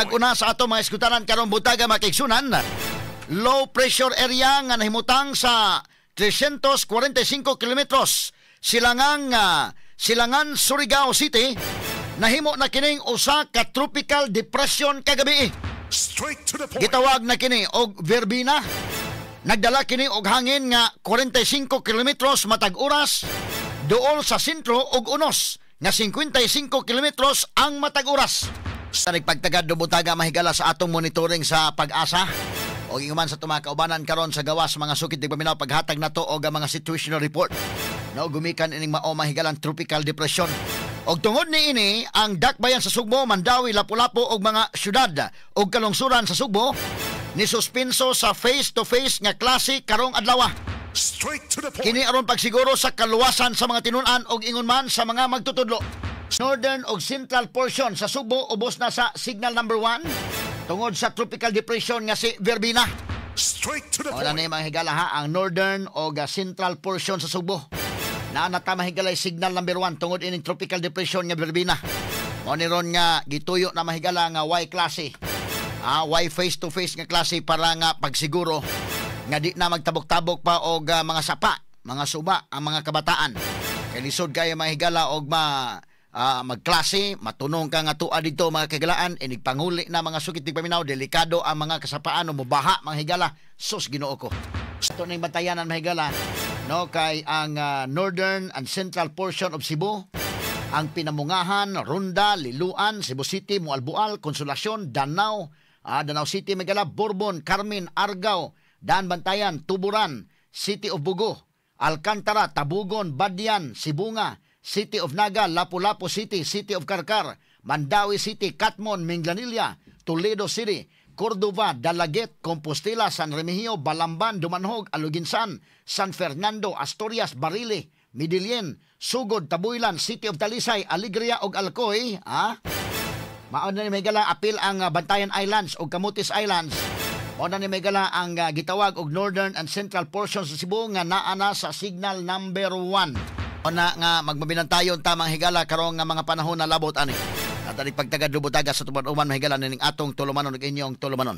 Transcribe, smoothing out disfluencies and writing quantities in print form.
Bag-o na sa ato mga eskutaran karong buntaga, mga kaigsunan. Low pressure area nga nahimutang sa 345 kilometros silangan Surigao City, nahimo na kining usa ka tropical depression kagabi. Straight to the point. Gitawag na kini og Verbina. Nagdala kini og hangin nga 45 kilometros matag oras duol sa sentro og unos nga 55 kilometros ang matag oras. Sa nagpagtagad buntaga, mahigala, sa atong monitoring sa PAGASA o inguman sa tuma kaubanan karon sa gawas, mga sukit di paminaw, paghatag nato og ang mga situational report, no, gumikan ining mao, mahigalang tropical depression. Og tungod niini, ang dakbayan sa Sugbo, Mandaue, Lapu-Lapu ug mga syudad ug kalungsuran sa Sugbo ni suspenso sa face-to-face nga klase karong adlaw. Straight to the point. Kini aron pagsiguro sa kaluwasan sa mga tinunan og ingon man sa mga magtutudlo. Northern ug central portion sa Sugbo ubos na sa signal number 1 tungod sa tropical depression nga si Verbina. Straight to the Wala point. na yung mga higala ha, ang northern o central portion sa Sugbo. Naa na ta, mahigalay, signal number 1 tungod ining tropical depression nga Verbina. Mao ni ron nga gituyo na, mahigala, nga way klase. Way face to face nga klase para nga pagsiguro nga di na magtabok-tabok pa og mga sapa, mga suba ang mga kabataan. Kay lisod kayo, mga higala, og magklase, matunong ka nga tua dito, mga kagalaan, inig panguli na, mga sukit di paminaw, delikado ang mga kasapaan o mubaha, mga higala, sus, Ginoo ko. Ito na yung bantayanan, mga higala, no, kay ang northern and central portion of Cebu, ang Pinamungahan, Ronda, Liloan, Cebu City, Moalboal, Consolacion, Danao, Danao City, Megala, Borbon, Carmen, Argao, Daanbantayan, Tuburan, City of Bogo, Alcantara, Tabogon, Badian, Sibonga, City of Naga, Lapu-Lapu City, City of Carcar, Mandaue City, Catmon, Minglanilla, Toledo City, Cordova, Dalaguete, Compostela, San Remigio, Balamban, Dumanjug, Aloguinsan, San Fernando, Asturias, Barili, Medellin, Sogod, Tabuelan, City of Talisay, Alegria ug Alcoy, ha? Mao na ni, mahigala, apil ang Bantayan Islands ug Camotes Islands. Mao na ni, mahigala, ang gitawag og northern and central portions sa Cebu nga naa na sa signal number 1. Mao na nga magmabinantayon tamang higala karong nga mga panahon na labot ani. At pagtagad lubutaga sa tuman-uman, mahigala, nining atong tulumanon ug inyong tulumanon.